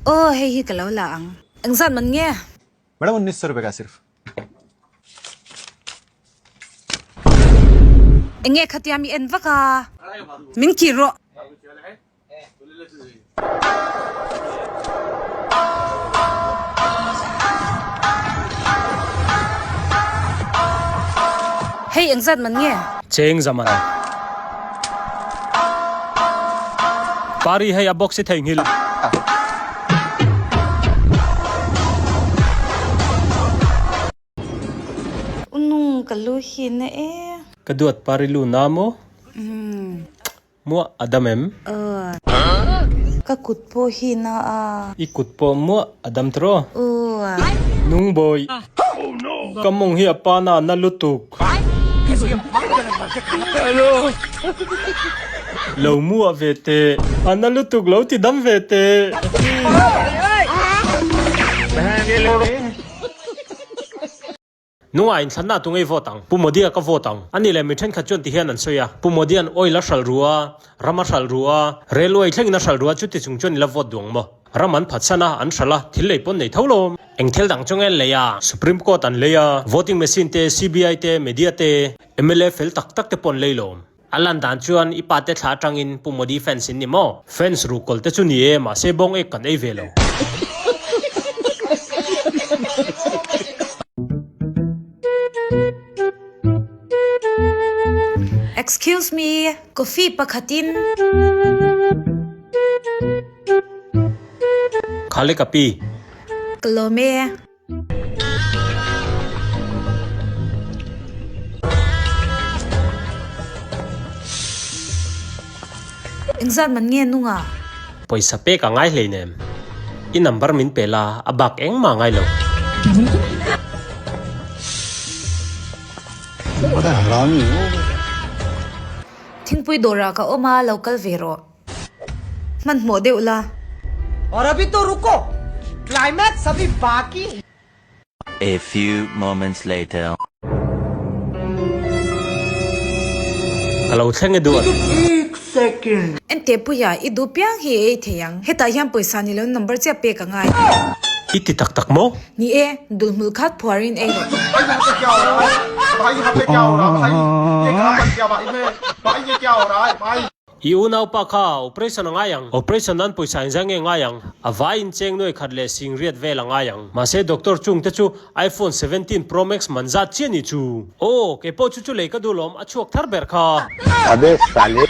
Aw hei hi ka lo la ang. Engzat man nge? Madam unnis so rupai ka sirf. Enge khatia mi en vak a? Min kir rawh. Hei engzat man nge? Cheng zaman. Pari hei a box i theihnghilh. U nung ka lu hi na e. Ka duat pari lu na maw? Muah a dam em? Aw. Ka kut pawh hi na a. I kut pawh muah a dam tawh? Aw. Nung bawi. Ka mawng hi a pa na na lutuk. Lo muah ve teh. A na lutuk lo ti dam ve teh. Nunga inthlanna tu ngei vote ang? Pu Modi-a ka vote ang. Ani leh mi thenkhat chuan ti hian an sawi a, Pu Modi-a'n oil a hralh ru a, ram a hralh ru a, railway thlengin a hralh ru a, chuti chung chuan i la vote duh ang maw? Ram an phatsan a, an hralh a, thil lei pawn nei tho lo. Eng thil dang chu nge an lei a? Supreme Court an lei a, voting machine te, CBI te, media te, mla fel tak tak te pawh an lei lo. A lan dan chuan i pa te thla atangin Pu Modi fans in ni maw? Fans ruhkawl te chu ni e, mahse bawng ek kan ei ve lo. Excuse me, coffee pakhatin. Khale ka pi. Ka lawm e. Engzat man nge nunga? Pawisa pek a ngai hleinem. I number min pe la, a bak engmah a ngai lo. Thingpui dawrah ka awm a, lo kal ve rawh. Hmanhmawh deuh la. Aur abhi to ruko, climax abhi baki hai. A few moments later. Ka lo thleng e duat. Enteh Puia, i duh piang hi i ei thei ang. Hetah hian pawisa ni lo number chiah pek a ngai. I ti tak tak maw? Ni e, dulhmul khat phuarin ei rawh. I unaupa kha operation a ngai ang. Operation nan pawisa in zai nge ngai ang? A vai in cheng nuai khat leh sing riat vel a ngai ang. Mahse doctor chung te chu iPhone 17 Pro Max man zat chiah ni chu. Aw, kei pawh chu chu lei ka duh lawm, a chhuak thar ber kha. Abe sale.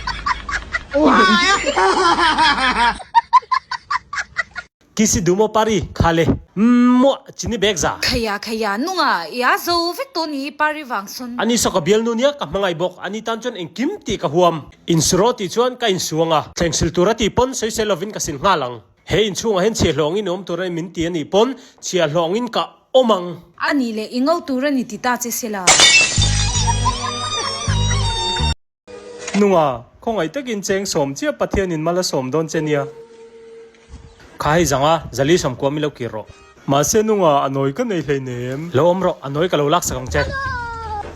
Kisi dumo pari khale muah chini bag za. Khaya khaya nunga i a zo vek tawh ni pari vang sawn. Ani saw ka bialnu nia ka hmangaih bawk ani tan chuan engkim tih ka huam. Insuro tih chuan ka insuang a, thlengsil tur a tih pawn sawisel lovin ka sil nghal ang. He inchhungah hian chhiahhlawh angin awm tur a min ti a nih pawn chhiahhlawh angin ka awm ang. A nih leh i ngo tur a ni ti ta che sela. Nunga, khawngaih takin cheng sawm chiah Pathianin mal a sawm dawn che nia. Kha hei zanga, Zali sawmkua mi lo kir rawh. Mahse Nunga, a nawi ka nei hleinem. Lo awm rawh, a nawi ka lo laksak ang che.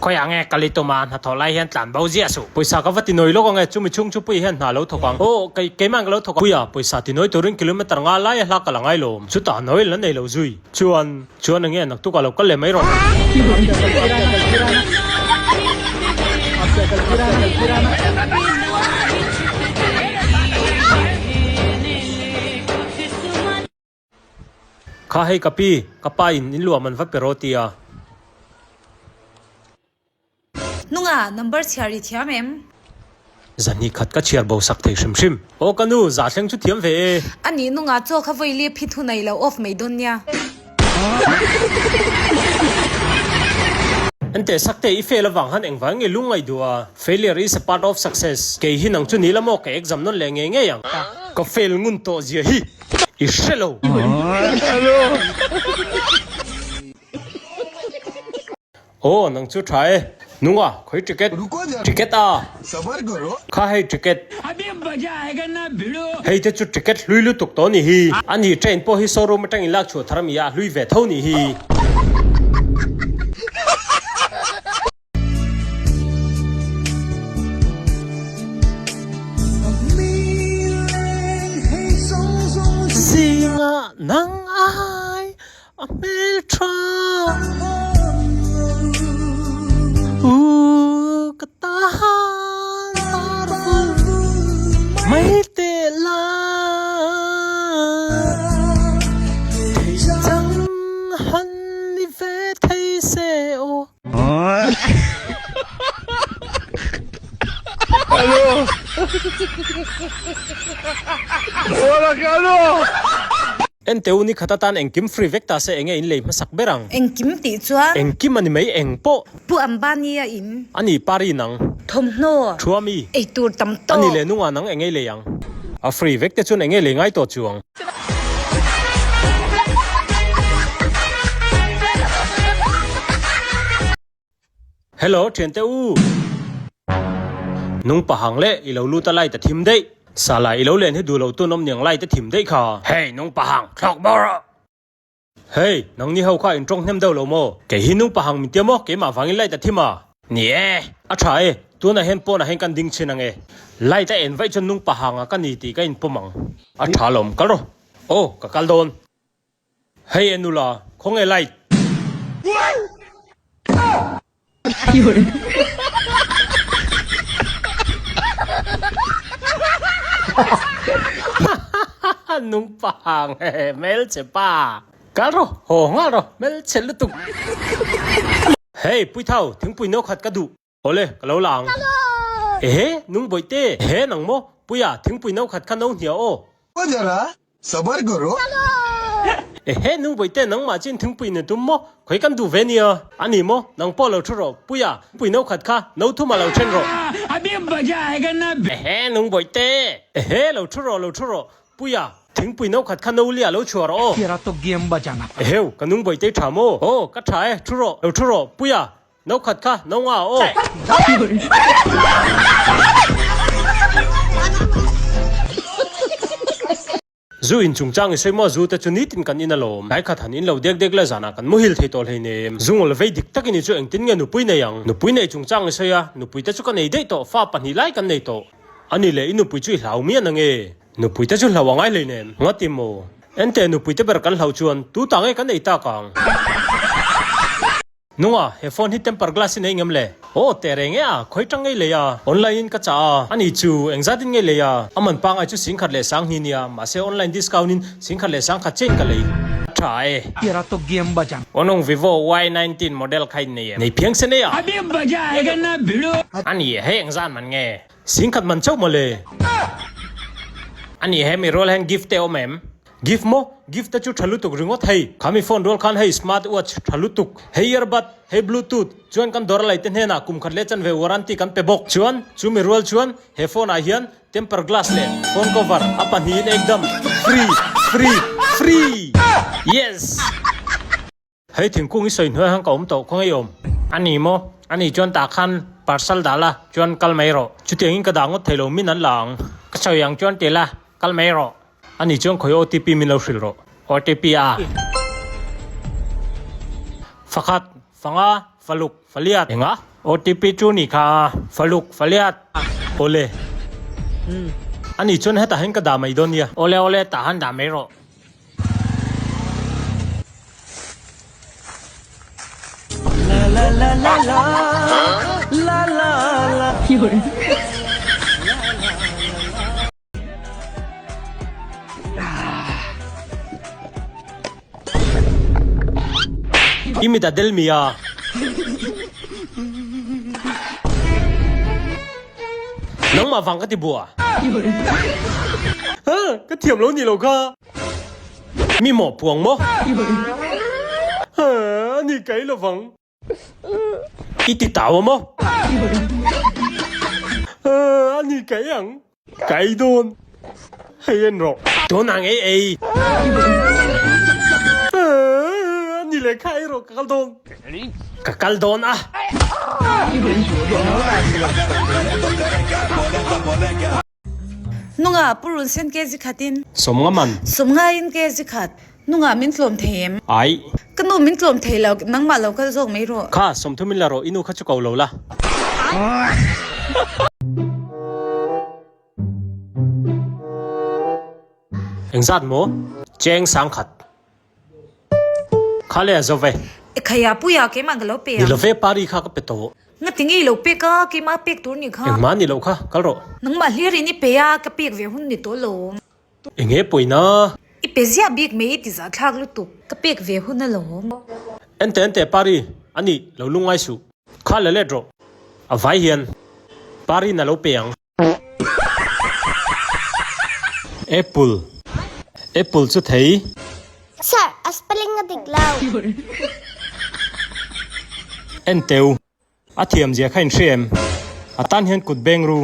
Khawiah nge kal i tum a, hnathawh lai hian tlan bo ziah suh. Pawisa ka va ti nawi lawk ang e, chumi chhung chu Puia hian hna lo thawk ang. Aw, kei, keimah ka lo thawk ang. Puia, pawisa ti nawi turin kilometer nga lai a hla ka la ngai lo. Chutah a nawi la nei lo zui. Chuan, chuan enge naktuk ah lo kal leh mai rawh. Kha hei ka pi, ka pa in in luah man va pe rawh ti a. Hnungah number chhiar i thiam em? Zahnih khat ka chhiar bo sak thei hrim hrim. Aw ka nu, zah thleng chu thiam ve e. A nih nungah chaw kha vawi lip hi thu nei lo off mai dawn nia. Enteh sak te i fail avang han engvang nge lung ngaih duh a? Failure is a part of success. Kei hi nang chu ni la maw ka exam nawn leh ngei ngei ang. Ka fail ngun tawh zia hi i hre lo. Aw nang chu tha e. Nunga, khawi ticket? Ticket a! Kha hei ticket. Hei te chu ticket hlui lutuk tawh ni hi. A ni train pawh hi showroom atang in lak chhuah thar ami a hlui ve tho ni hi. Zingah nang ai a hmeltha U ka tan tar vul mai teh la Thei chang han ni ve thei se aw. Enteu ni khat atan engkim free vek ta se enge in lei hmasak ber ang. Engkim tih chuan. Engkim a ni mai eng pawh. Pu Ambani a in. A ni Pari nang. Thawmhnaw. Thuami. Eitur tam tawk. A ni leh nunga nang enge lei ang. A free vek te chuan enge lei ngai tawh chuang. Hello thiante u. Nung pahang leh i lo lut a light a thim daih. Sala i lo len hi duh lo tun awm niang light a thim daih kha. Hey nung pahang thlawk bawr rawh. Hey, nangni ho kha in tawng hnem deuh lo maw? Kei hi nung pahang min tia maw? Keimah vangin light a thim a? Ni e, a tha e, tunah hian pawnah hian kan ding chhin ang e. Light a en vaih chuan nung pahanga ka ni tih ka inpawm ang. A tha lawm, kal rawh. Aw, ka kal dawn. Hei e nula, khawnge light? Nung pang hmelchhe pa. Kal rawh, haw nghal rawh, hmelchhe lutuk. Hey Puithau, thingpui no khat ka duh. Awle, ka lo la ang. Ehe, nung bawihte. Ehe, nang maw? Puia, thingpui no khat kha no hnia aw. Sabar guru. Ehe nung bawihte nangmah chin thingpui ni tum maw? Khawi kan duh ve nia. A ni maw? Nang pawh lo thu rawh. Puia, thingpui no khat kha no thuma lo then rawh. Ehe nung bawihte. Ehe lo thu rawh lo thu rawh. Puia, thingpui no khat kha no lia lo chhuah rawh aw. Eheu, ka nung bawihte tha maw? Aw, ka tha e, thu rawh, lo thu rawh. Puia, No khat kha no nga aw. Zu in chungchang i sawi maw zu te chu nitin kan in alawm. Tlai khat han in lo dek dek la zanah kan muhil thei tawh hleinem. Zu ngawl vei dik takin i chu engtin nge nupui nei ang. Nupui nei chungchang i sawi a, nupui te chu ka nei daih tawh, fa pahnih lai kan nei tawh. Ani leh i nupui chu i hlau mian ange. Nupui te chu hlau a ngai hleinem. Ngati maw? Ente nupui te ber kan hlau chuan tu ta nge kan ei tak ang? Nunga, he phone hi temper glass i nei ngem le? Aw, teh reng e a, khawi tang ngei lei a? Online in ka chah a, ani chu engzat in ngei lei a? A man pangai chu singkhat leh sang hni nia, mahse online discount in singkhat leh sangkhat chiah in ka lei. A tha e. Tira to game bajang. Onong Vivo Y19 model kha in nei em? Nei phiang se nei a. Abhi baja aega na bhidu. Ani hei engzat man nge? Singkhat man chauh maw le? Ani he mi rual hian gift te awm em? Gift maw? Gift te chu tha lutuk ringawt hei. Kha mi phone rual khan hei smart watch tha lutuk, hei earbud, hei bluetooth, chuan kan dawr lai te hnenah kum khat leh chanve warranty kan pe bawk. Chuan chu mi rual chuan he phone ah hian temper glass leh phone cover a pahnihin ekdam free, free, free! Yes! Hei thingkung i sawi hnuai han ka awm tawh khaw ngei awm. A ni maw? A ni chuan tah khan parcel dah la, chuan kal mai rawh. Chutiangin ka dah ngawt thei lo min an la ang. Ka sawi ang chuan ti la, kal mai rawh. A ni chuan khawi OTP min lo hrilh rawh. OTP a. Fakhat, fanga, faluk, faliat. Enga? OTP chu ni kha. Faluk, faliat. Awle. A ni chuan hetah hian ka dah mai dawn nia. Awle awle, tah han dah mai rawh. I mit a del mi a. Nangmah vang ka ti bua. Ka thiam lo ni lo kha. Mi maw puang maw? A ni kai lovang. I ti tau a maw? A ni kai ang. Kai dawn. Hei en rawh. Tunah ngei ei. A ni leh kha ei rawh ka kal dawn. Ka kal dawn a. Nungah purun sen kg khatin. Sawmnga man. Sawmngain kg khat. Nungah min tlawm thei em? Ai. Ka nu min tlawm thei lo, nangmah lo kal zawk mai rawh. Kha, sawmthu min la rawh, i nu kha chu ko lo la. Engzat maw? Cheng 10,000. Kha le a zo ve. E khaia puia keimah ka lo pe Ni ang. lo ve pari kha ka pe tawh. Nga ti ngei lo pek a, keimah pek tur ni kha. Engmah ni loh kha, kal rawh. Nangmah hlir in i pe a, ka pek ve hun ni tawh lo. Enge pawina? I pe ziah bik mai i ti zah thlak lutuk, ka pek ve hun alawm. Ente ente pari, a nih lo lungngai suh. Kha la let rawh. A vai hian pari na lo pe ang. Apple Apple chu thei. Sir, a spelling a dik lo. Enteu. A thiam zia kha in hria em? A tan hian kut beng ru.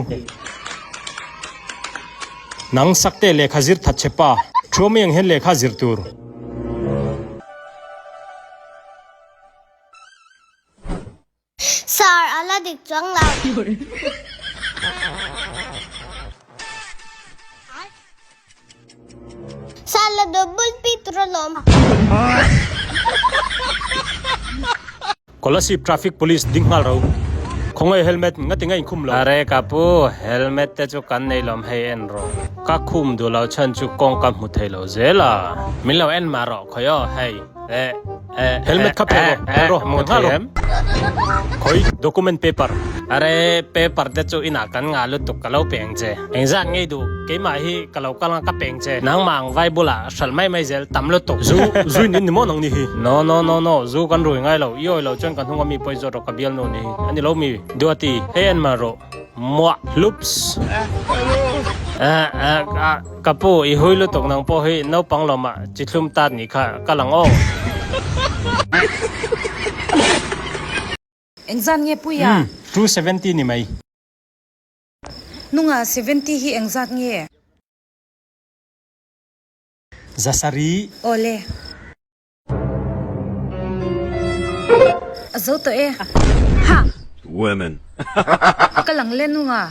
Nang sakte lehkha zir that che pa. Thu mai ang hian lehkha zir tur. Sir, a la dik chuang lo. Sir, la double pi tur alawm. Kolasib Traffic Police ding nghal ro. Khawngaih helmet nga ti nga inkhum lo. Are ka pu, helmet te chu kan nei lawm hei en rawh. Ka khum duh lo chhan chu kawng ka hmu thei lo zel a. Min lo en mah rawh khawi aw hei. Eh eh Helmet kha phe rawh, phe rawh, hmu thei em? Khawi document paper. Are paper te chu inah kan ngah lutuk ka lo peng che. Engzat ngei duh, keimah hi ka lo kal ang ka peng che. Nangmah ang vai bulah hralh mai mai zel tam lutuk. Zu, zu in in ni maw nang ni hi? No, no, no, no, zu kan rui ngai lo. I awi lo chuan ka hnung ami pawi zawt rawh ka bial nu ni hi. A ni lo mi? Duati, hei en mah rawh. Muah hlups. Eh, eh, ah, ka pu, i hui lutuk nang pawh hi naupang lawmah chi thlum tat ni kha ka lang aw. Engzat nge Puia? Umm, 270 ni mai. Nunga 70 hi engzat nge? Zasari. Awle. A zo tawh e. Ha! Women. Ka lang le nunga.